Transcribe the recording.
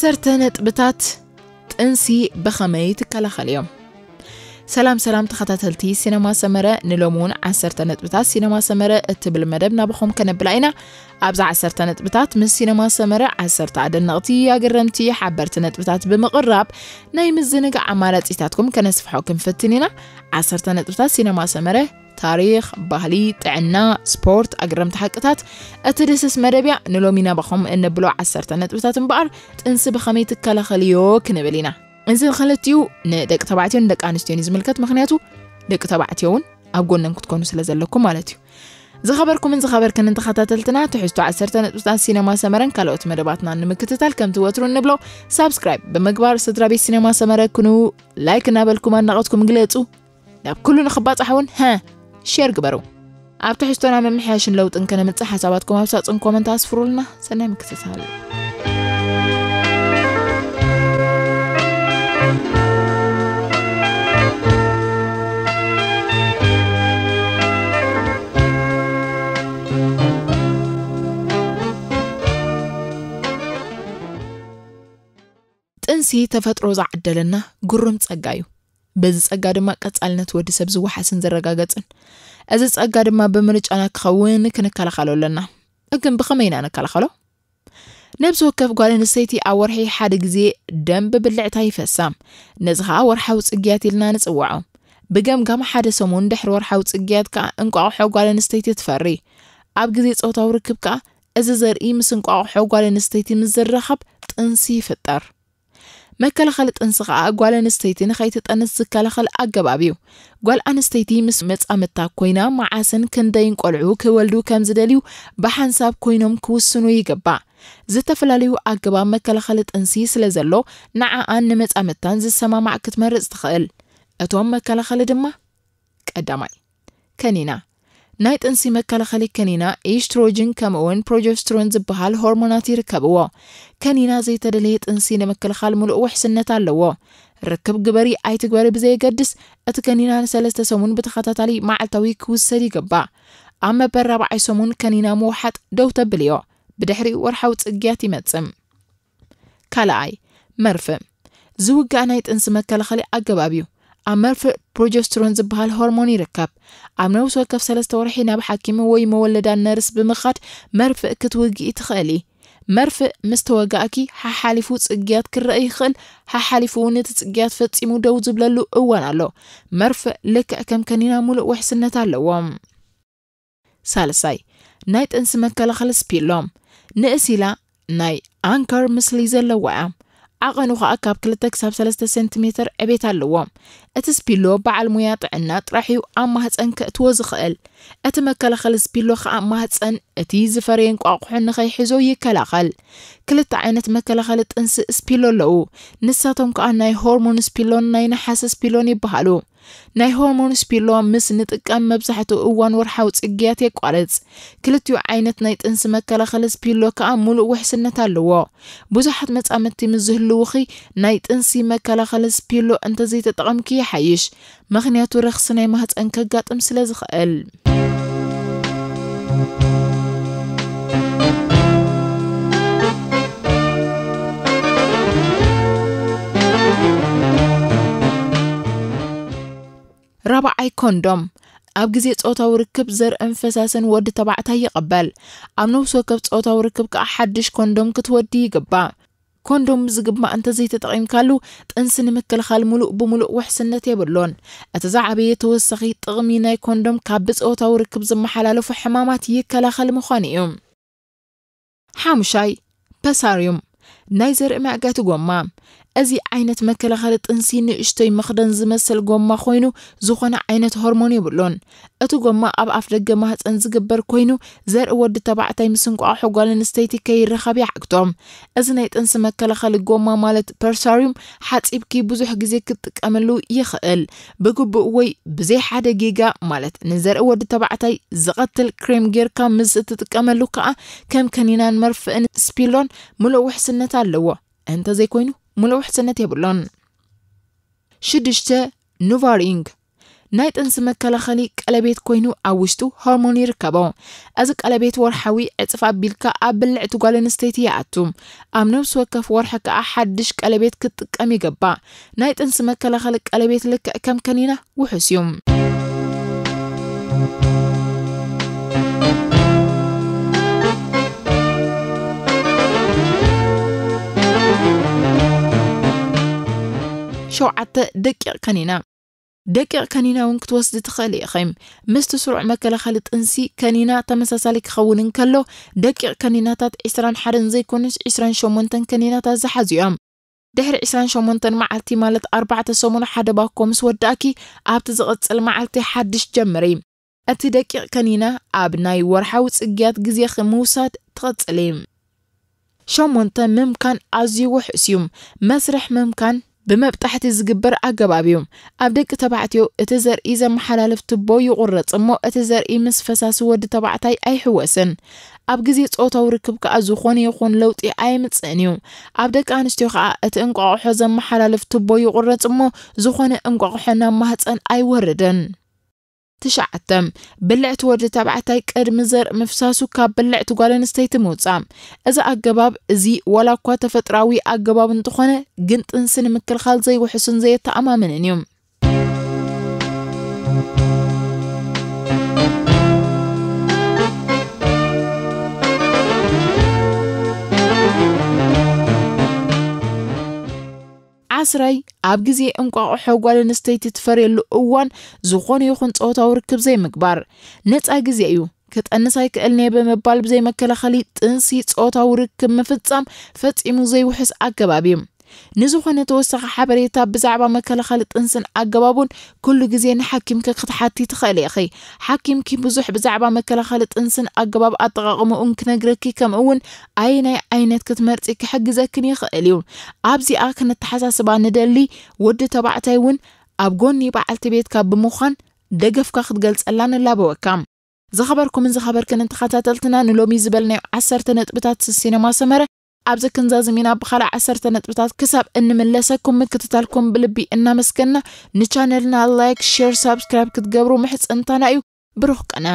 ዓሰርተ ነጥብታት ጥንሲ ብኸመይ ትከላኸልዮም? ሰላም ሰላም ተኸታተልቲ ሲነማ ሰመረ፣ ንሎሚ እውን ዓሰርተ ነጥብታት ሲነማ ሰመረ እትብል መደብ ናብኹም ከነብላ ኢና። ኣብዛ ዓሰርተ ነጥብታት ምስ ሲነማ ሰመረ ዓሰርተ ኣደነቕቲ ኣገረምቲ ሓበርቲ ነጥብታት ብምቕራብ ናይ ምዝንጋዕ ኣማራጺታትኩም ከነስፍሖ ክንፍትን ኢና። ዓሰርተ ነጥብታት ሲነማ ሰመረ ታሪኽ፣ ባህሊ፣ ጥዕና፣ ስፖርት፣ ኣገረምቲ ሓቅታት እትድስስ መደብ እያ። ንሎሚ ናባኹም እንብሎ ዓሰርተ ነጥብታት እምበኣር ጥንሲ ብኸመይ ትከላኸልዮ ክንብል ኢና። እዚ ክልቲኡ ንደቂ ተባዕትዮን ደቂ ኣንስትዮን እዩ ዝምልከት፣ ምኽንያቱ ደቂ ተባዕትዮ እውን ኣብ ጎነን ክትኮኑ ስለ ዘለኩም ማለት እዩ። ዝኸበርኩምን ዝኸበርክንን ተኸታተልትና፣ ትሕዝቶ ዓሰርተ ነጥብታት ሲነማ ሰመረን ካልኦት መደባትና ንምክትታል ከምቲ ወትሩ እንብሎ ሳብስክራይብ ብምግባር ስድራ ቤት ሲነማ ሰመረ ኩኑ። ላይክ እናበልኩም ኣድናቖትኩም ግለጹ። ናብ ኩሉ ንኽባጻሕ እውን ሸር ግበሩ። ኣብ ትሕዝቶና ምምሕያሽን ለውጥን ከነምጽእ ሓሳባትኩም ኣብ ሳጽን ኮመንት ኣስፍሩልና። ሰናይ ምክትታል። ጥንሲ ተፈጥሮ ዝዓደለና ግሩም ጸጋ እዩ። በዚ ጸጋ ድማ ቀጻልነት ወዲ ሰብ ዝወሓስን ዝረጋገጽን። እዚ ጸጋ ድማ ብምርጫና ክኸውን ክንከላኸሎ ኣለና። ግን ብኸመይ ኢና ንከላኸሎ? ነብሲ ወከፍ ጓል ኣንስተይቲ ኣብ ወርሒ ሓደ ግዜ ደም ብብልዕታ ይፈሳ። ነዚ ኸኣ ወርሓዊ ጽግያት ኢልና ንጽውዖ። ብገምጋም ሓደ ሰሙን ድሕሪ ወርሓዊ ጽግያት ከኣ እንቋቑሖ ጓል ኣንስተይቲ ትፈሪ። ኣብ ግዜ ጾታዊ ርክብ ከኣ እዚ ዘርኢ ምስ እንቋቑሖ ጓል ኣንስተይቲ ምስ ዝራኸብ ጥንሲ ይፍጠር። መከላኸሊ ጥንሲ ከኣ ጓል ኣንስተይቲ ንኸይትጠንስ ዝከላኸል ኣገባብ እዩ። ጓል ኣንስተይቲ ምስ መጻምድታ ኮይና መዓስን ክንደይን ቆልዑ ክወልዱ ከም ዝደልዩ ብሓንሳብ ኮይኖም ክውስኑ ይግባእ። ዝተፈላለዩ ኣገባብ መከላኸሊ ጥንሲ ስለ ዘሎ ንዓኣን ንመጻምድታን ዝሰማማዕ ክትመርጽ ትኽእል። እቶም መከላኸሊ ድማ ቀዳማይ፣ ከኒና። ናይ ጥንሲ መከላኸሊ ከኒና ኤስትሮጅን ከምኡውን ፕሮጀስትሮን ዝበሃል ሆርሞናት ይርከብዎ። ከኒና ዘይተደለየ ጥንሲ ንምክልኻል ምሉእ ውሕስነት ኣለዎ። ርክብ ግበሪ ኣይትግበሪ ብዘየገድስ፣ እቲ ከኒና ንሰለስተ ሰሙን ብተኸታታሊ መዓልታዊ ክውሰድ ይግባእ። ኣብ መበል ራብዓይ ሰሙን ከኒና ምውሓጥ ደው ተብልዮ። ብድሕሪኡ ወርሓዊ ጽግያት ይመጽእ። ካልኣይ፣ መርፍእ። ዝውጋእ ናይ ጥንሲ መከላኸሊ ኣገባብ እዩ። ኣብ መርፍእ ፕሮጀስትሮን ዝበሃል ሆርሞን ይርከብ። ኣብ ነብሲ ወከፍ ሰለስተ ወርሒ ናብ ሓኪም ወይ መወለዳ ነርስ ብምኻድ መርፍእ ክትውግኢ ትኽእሊ። መርፍእ ምስ ተወጋእኪ ሓሓሊፉ ጽግያት ክረአ ይኽእል፣ ሓሓሊፉ እውን እቲ ጽግያት ፈጺሙ ደው ዝብለሉ እዋን ኣሎ። መርፍእ ልክዕ ከም ከኒና ሙሉእ ውሕስነት ኣለዎ። ሳልሳይ፣ ናይ ጥንሲ መከላኸሊ ስፒሎ። ንእስ ኢላ ናይ ኣንከር ምስሊ ዘለዋ እያ። ዓቐኑ ኸኣ ካብ ክልተ ክሳብ ሰለስተ ሴንቲሜተር ዕቤት ኣለዎ። እቲ ስፒሎ በዓል ሙያ ጥዕና ጥራሕ እዩ ኣብ ማህፀን ከእትዎ ዝኽእል። እቲ መከላኸሊ ስፒሎ ኸኣ ማህፀን እቲ ዝፈረየ እንቋቑሖ ንኸይሕዞ ይከላኸል። ክልተ ዓይነት መከላኸሊ ጥንሲ ስፒሎ ኣለዉ። ንሳቶም ከኣ ናይ ሆርሞን ስፒሎን ናይ ነሓስ ስፒሎን ይበሃሉ። ናይ ሆርሞን ስፒሎ ምስ ንጥቀም መብዛሕትኡ እዋን ወርሓዊ ጽግያት የቋርጽ። ክልቲኡ ዓይነት ናይ ጥንሲ መከላኸሊ ስፒሎ ከኣ ሙሉእ ውሕስነት ኣለዎ። ብዙሓት መጻምድቲ ምስ ዝህልውኺ ናይ ጥንሲ መከላኸሊ ስፒሎ እንተዘይተጠቐምኪ ይሓይሽ። ምኽንያቱ ረኽሲ ናይ ማህፀን ከጋጥም ስለ ዝኽእል። ራብዓይ፣ ኮንዶም። ኣብ ግዜ ጾታዊ ርክብ ዘርእን ፈሳስን ወዲ ተባዕታይ ይቕበል። ኣብ ነፍሲ ወከፍ ጾታዊ ርክብ ከኣ ሓድሽ ኮንዶም ክትወዲ ይግባእ። ኮንዶም ዝግባእ እንተዘይተጠቒምካሉ፣ ጥንሲ ንምክልኻል ሙሉእ ብሙሉእ ውሕስነት የብሉን። እቲ ዝዓበየ ተወሳኺ ጥቕሚ ናይ ኮንዶም ካብ ብጾታዊ ርክብ ዝመሓላለፉ ሕማማት ይከላኸል ምዃኑ እዩ። ሓሙሻይ፣ ፐሳርዩም፣ ናይ ዘርኢ መዕገቲ ጎማ። እዚ ዓይነት መከላኸሊ ጥንሲ ንእሽቶይ መኽደን ዝመስል ጎማ ኮይኑ፣ ዝኾነ ዓይነት ሆርሞን የብሉን። እቲ ጎማ ኣብ ኣፍ ደገ ማህፀን ዝግበር ኮይኑ፣ ዘርኢ ወዲ ተባዕታይ ምስ እንቋቑሖ ጓል ኣንስተይቲ ከይራኸብ ይዓግቶ። እዚ ናይ ጥንሲ መከላኸሊ ጎማ ማለት ፐርሳርዩም ሓፂብኪ ብዙሕ ግዜ ክትጥቀመሉ ይኽእል። ብግቡእ ወይ ብዘይ ሓደ ጌጋ ማለት ንዘርኢ ወዲ ተባዕታይ ዝቐትል ክሬም ጌርካ ምስ እትጥቀመሉ ከኣ ከም ከኒናን መርፍእን ስፒሎን ምሉእ ውሕስነት ኣለዎ። እንተዘይኮይኑ ምሉእ ውሕስነት የብሉን። ሽዱሽተ፣ ኑቫሪንግ። ናይ ጥንሲ መከላኸሊ ቀለቤት ኮይኑ ኣብ ውሽጡ ሆርሞን ይርከቦ። እዚ ቀለቤት ወርሓዊ ዕፅፍ ኣቢልካ ኣብ ብልዕቲ ጓል ኣንስተይቲ ይኣቱ። ኣብ ነብሲ ወከፍ ወርሒ ከዓ ሓድሽ ቀለቤት ክትጥቀም ይግባእ። ናይ ጥንሲ መከላኸሊ ቀለቤት ልክዕ ከም ከኒና ውሑስ እዩ። ሸውዓተ ደቂቕ ከኒና። ደቂቕ ከኒና እውን ክትወስዲ ትኽእሊ ኢኺ። ምስቲ ስሩዕ መከላኸሊ ጥንሲ ከኒና ተመሳሳሊ ክኸውን እንከሎ፣ ደቂቕ ከኒናታት ዕስራን ሓደን ዘይኮኑስ ዕስራን ሸሞንተን ከኒናታት ዝሓዙ እዮም። ድሕሪ ዕስራን ሸሞንተን መዓልቲ፣ ማለት ኣርባዕተ ሰሙን ሓደ ባኮ ምስ ወዳእኪ፣ ኣብቲ ዝቕጽል መዓልቲ ሓድሽ ጀምሪ። እቲ ደቂቕ ከኒና ኣብ ናይ ወርሓዊ ጽግያት ግዜኺ ምውሳድ ትቕጽሊ። ሸሞንተ፣ ምምካን ኣዝዩ ውሑስ እዩ። መስርሕ ምምካን ብመብጣሕቲ ዝግበር ኣገባብ እዩ። ኣብ ደቂ ተባዕትዮ እቲ ዘርኢ ዘመሓላልፍ ቱቦ ይቑረጽ እሞ፣ እቲ ዘርኢ ምስ ፈሳሲ ወዲ ተባዕታይ ኣይሕወስን። ኣብ ግዜ ጾታዊ ርክብ ከኣ ዝኾነ ይኹን ለውጢ ኣየምጽእን እዩ። ኣብ ደቂ ኣንስትዮ ከኣ እቲ እንቋቑሖ ዘመሓላልፍ ቱቦ ይቑረጽ እሞ፣ ዝኾነ እንቋቑሖ ናብ ማህጸን ኣይወርድን። ትሽዓተ፣ ብልዕቲ ወዲ ተባዕታይ ቅድሚ ዘርኢ ምፍሳሱ ካብ ብልዕቲ ጓል ኣንስተይቲ ምውጻእ። እዚ ኣገባብ እዚ ዋላ እኳ ተፈጥራዊ ኣገባብ እንተኾነ፣ ግን ጥንሲ ንምክልኻል ዘይውሕስን ዘየተኣማምንን እዩ። ዓስራይ፣ ኣብ ግዜ እንቋቑሖ ጓል ኣንስተይቲ ትፈርየሉ እዋን ዝኾነ ይኹን ጾታዊ ርክብ ዘይምግባር። ነጻ ግዜ እዩ፣ ክጠንስ ኣይክእልን እየ ብምባል ብዘይ መከላኸሊ ጥንሲ ጾታዊ ርክብ ምፍጻም ፈጺሙ ዘይውሕስ ኣገባብ እዩ። ንዝኾነ ተወሳኺ ሓበሬታ ብዛዕባ መከላኸሊ ጥንስን ኣገባቡን ኩሉ ግዜ ንሓኪምኪ ክትሓቲ ትኽእሊ ኢኺ። ሓኪምኪ ብዙሕ ብዛዕባ መከላኸሊ ጥንስን ኣገባብ ኣጠቓቕምኡን ክነግረኪ፣ ከምኡ እውን ኣየናይ ዓይነት ክትመርጺ ክሕግዘክን ይኽእል እዩ። ኣብዚኣ ክንተሓሳስባ ንደሊ፣ ወዲ ተባዕታይ እውን ኣብ ጎኒ በዓልቲ ቤትካ ብምዃን ደገፍካ ክትገልጸላ ንላበወካ። ዝኸበርኩምን ዝኸበርክን ተኸታተልትና፣ ንሎሚ ዝበልናዮ ዓሰርተ ነጥብታት ሲነማ ሰመረ ኣብዚ ክንዛዝም ኢና። ብኻልእ ዓሰርተ ነጥብታት ክሳብ እንምለሰኩም ምክትታልኩም ብልቢ እናመስገና፣ ንቻነልና ላይክ፣ ሼር፣ ሳብስክራይብ ክትገብሩ ምሕጽንታና እዩ። ብሩኽ ቀነ።